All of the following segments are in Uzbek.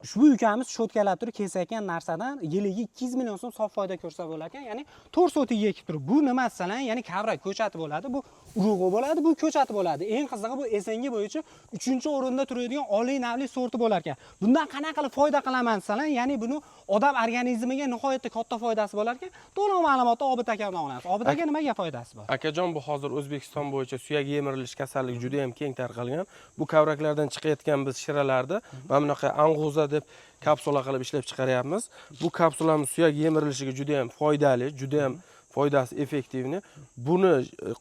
Ushbu ukamiz sho'tkalab turib kesayotgan narsadan yiliga 200 million so'm sof foyda ko'rsa bo'lar ekan. Ya'ni 4 sotiga ekib turib, bu nima desalar, ya'ni kavrak ko'chati bo'ladi, bu urug'i bo'ladi, bu ko'chati bo'ladi. Eng qizig'i, bu SNG bo'yicha 3-o'rinda turadigan oliy navli sorti bo'lar ekan. Bundan qanaqa qilib foyda qilaman desalar, ya'ni buni odam organizmiga nihoyatda katta foydasi bo'lar ekan. To'liq ma'lumotni Obid akamdan olamiz. Obid aka, nimaga foydasi bor? Akajon, bu hozir O'zbekiston bo'yicha suyak yemirilish kasalligi juda ham keng tarqalgan. Bu kavraklardan chiqayotgan biz shiralarni mana bunaqa ang'uza deb kapsula qilib ishlab chiqaryapmiz. Bu kapsulamiz suyak yemirilishiga juda ham foydali, juda ham foydasi эффективный. Buni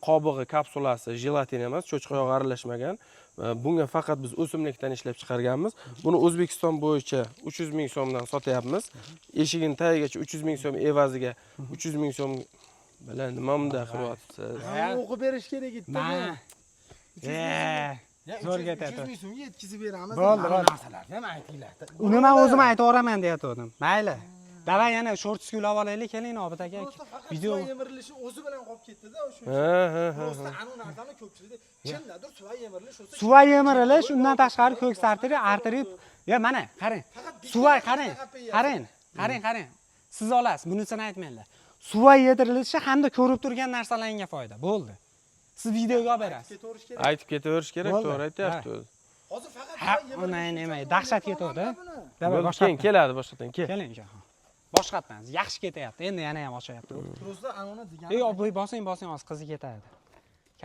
qobig'i, kapsulasi jelatin emas, cho'chqa yog'i aralashmagan. Bunga faqat biz o'simlikdan ishlab chiqarganmiz. Buni O'zbekiston bo'yicha 300 ming so'mdan sotyapmiz. Eshigini tagigacha 300 ming so'm evaziga, 300 ming so'm bilan nima bunday qilyapsiz? Hamma o'qib berish kerak edi. Ma. Zo'r ketyapti. 300 ming so'mga yetkazib beramiz. Bo'ldi, Mana bo'ldi. narsalarni ham aytinglar. Uni men o'zim aytaveraman deyatgandim. Mayli. Давай, yana shortsga ulab olaylik, keling, Obid aka. Просто faqat Video suva yemirilishi o'zi bilan qolib ketdi-da o'sha. Ha, ha, ha. Просто anu narsani ko'pchilikda kimdadir suva yemirilish bo'lsa, Suva yemirilish, undan tashqari ko'ks artrit, artrit. Ya mana, qarang. Faqat bitta Suva narsa qarang. faqat yeyapsiz. Qarang, qarang, qarang. Siz olasiz, bunisini aytmanglar. Suva yedirilishi hamda ko'rib turgan narsalaringga foyda. Bo'ldi. Siz videoga olib berasiz. Ketaverish kerak. Aytib ketaverish kerak, Bo'ldi. to'g'ri aytyapti o'zi. Hozir faqat Ha, suva yemirilishi uni nima, uchun dahshat ketavdi. buni. Давай, Bo'ldi, boshqatdan. keyin keladi boshqatdan, kel. Keling, uka. Boshqatdan. Yaxshi ketyapti. Endi yana ham ochyapti. Просто anuni degani Ey, obboy, bosing, bosing, hozir qizi ketadi.